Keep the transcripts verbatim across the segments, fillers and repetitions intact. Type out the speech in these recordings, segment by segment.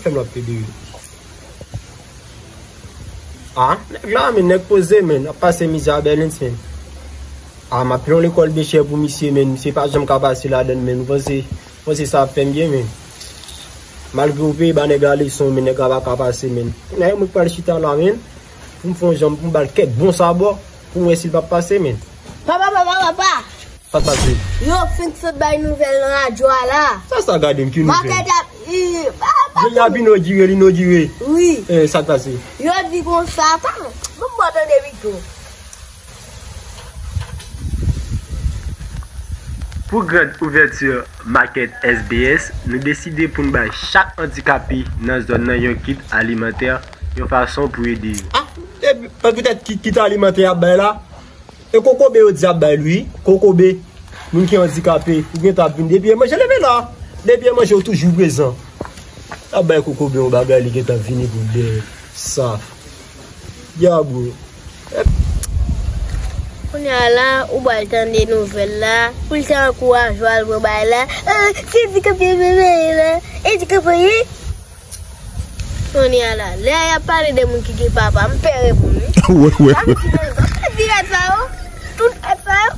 Fè m l ap pede wi. Ah, nèg la, men, nèg poze, men, ap pase mizè a Bèlens, men. Ah, m ap peye yon lekòl byen chè pou misye, men, misye pa janm ka pase ladann, men. Ou panse, ou panse sa ap fè m byen, men. Malgre ou peye ba nèg la leson, men, nèg la pa ka pase, men. Kounye a, mwen pral chita la, men, pou m fè yon jan, pou m ba l kèk bon sabò, pou m wè si l p ap pase, men. Papa, papa, papa! Sa k pase? Yo fenk sot bay nouvèl nan radyo a la. Sa, sa gade m ki nouvèl? Makèt ap, i, pa, pa, Jodi a ap inogire, l inogire. Wi. Eh, sa k pase? Yo di konsa, ta, bon, bon, tande pito. Pou grand ouvèti makèt S B S, nou deside pou n bay chak andikape nan zòn nan yon kit alimantè, yon fason pou ede yo. Ah, e, petèt ki kit alimantè y ap bay la? E kokobe yo di ap bay l wi. Kokobe, moun ki andikape, ou gentan ap vin depi e manje, leve la. Depi e manje, ou toujou prezan. Ap bay kokobe yon bagay, li gentan vini pou l dèyè. Sa. Ya, bro. Kounye a la, ou pral tande nouvèl la, pou l te ankouraje w al pran bagay la. Ah, se andikape yo bay la. Andikape yo ye. Kounye a la, lè y ap pale de moun ki gen papa, m pè reponn wi. Wè, wè, wè. Tout ti rad sa yo, tout rad sa yo,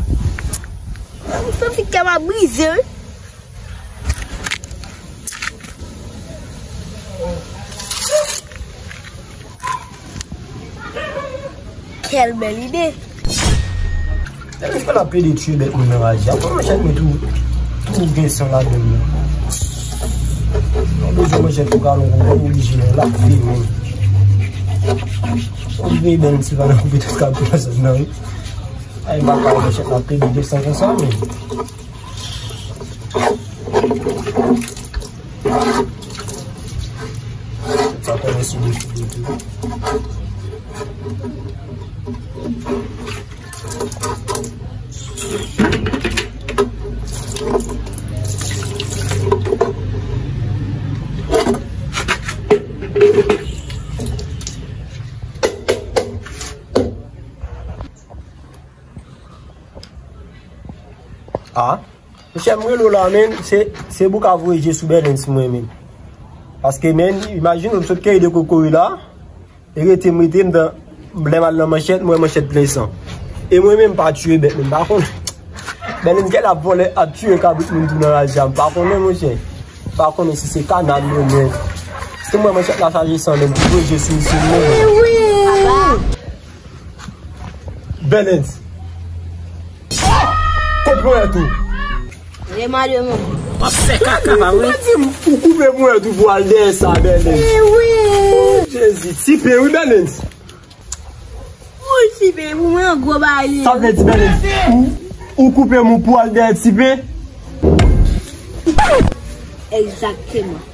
m santi kè m ap brize wi. Kèl bèl ide! Depi fè l ap plede tiye bèt moun nan raje a. Pran manchèt mwen tou, tou gen san ladann nan. Mwen bezwen manchèt pou galon pou mwen orijinal la, vini. Mwen veye bèl ti pa nan koupe tout kab nan zòn nan, wi. Ay, m pa ka manchèt la plede de san konsa, men. Sa kòmanse defible tou. Ah. Monchè, m rele w la, men, se, se pou w ka voye je sou Bèlens mwen, men. Paske, men, imajine w, m sot keye de kokoye la, e rete m, rete m, dan, lè m al nan manchèt, m wè manchèt plen san. E mwen menm, m pa tiye bèt, men, m pa konn. Bèlens gen ap vòlè, ap tiye kabrit moun tou nan raje a, m pa konnen, monchè. M pa konnen si se kanal yo, men. Si m wè manchèt la chaje san, men, m voye je sou misye, men. Bèlens. Kot mwen tou? Rema de mwen. W ap fè kaka pa vre? Ou di m, ou koupe mwen tou pou al dèyè sa, Bèlens. Eh wi. Jezi, tipe wi, Bèlens. Wi, tipe, pou mwen, gwo bagay li ye. Sa vle di, Bèlens, ou, ou koupe mwen pou al dèyè tipe? Egzakteman.